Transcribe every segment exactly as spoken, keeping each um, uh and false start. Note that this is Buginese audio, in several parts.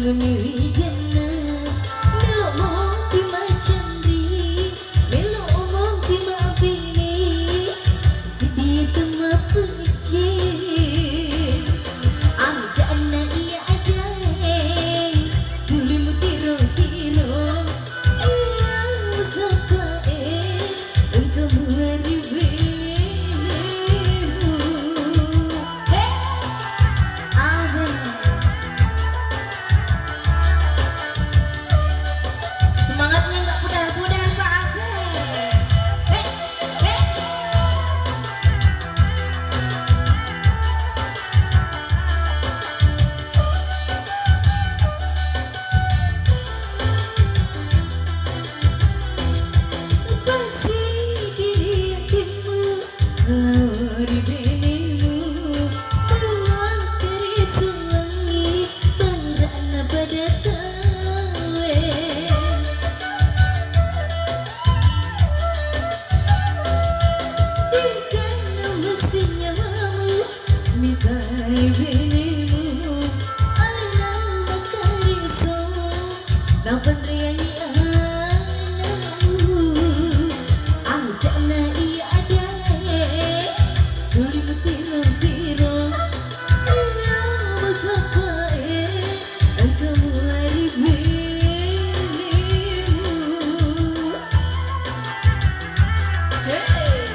Wijanna, melo mompi macanri, melo mompi mabene, sidia tu mapejje. Ajanna iya adae, tuli mutiro-tiro, iya musapae, engka muari benemu. He! Asik. Semangatnya nggak pudar-pudar, Pak. Asik. Hei, hei. Pasi diri atimmu. Lao ri benemu, muakkare suwangngi, bara'na pada tauwe. De'kanna massing nyawamu, mitai benemu, alena makkare so. Napanreangi ana'mu, ajanna iya adae, tuli mutiro-tiro, iya musapae, engka muari benemu. Hey!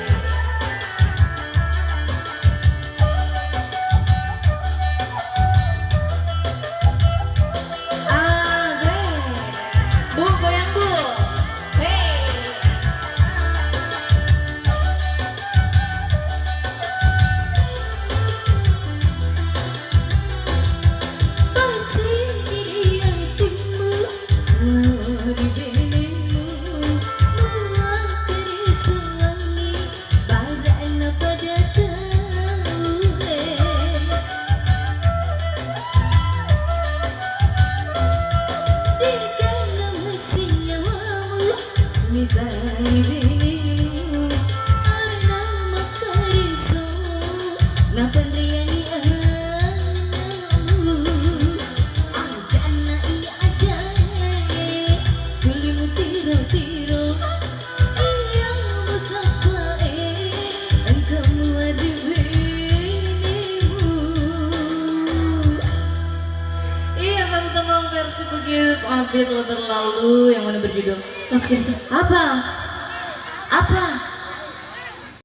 Asik. Bu, goyang, Bu. Hei. Pasi diri atimmu, lao ri benemu, muakkare suwangngi, bara'na pada tauwe. De'kanna massing nyawamu, mitai benemu, alena makkare so, napanreangi ana'mu, ajanna iya adae, tuli mutiro-tiro, iya musapae, engka muari benemu. Iya, satu tembang versi Bugis, Abit Lo Terlalu, yang mana berjudul Lo Kira Apa? Apa?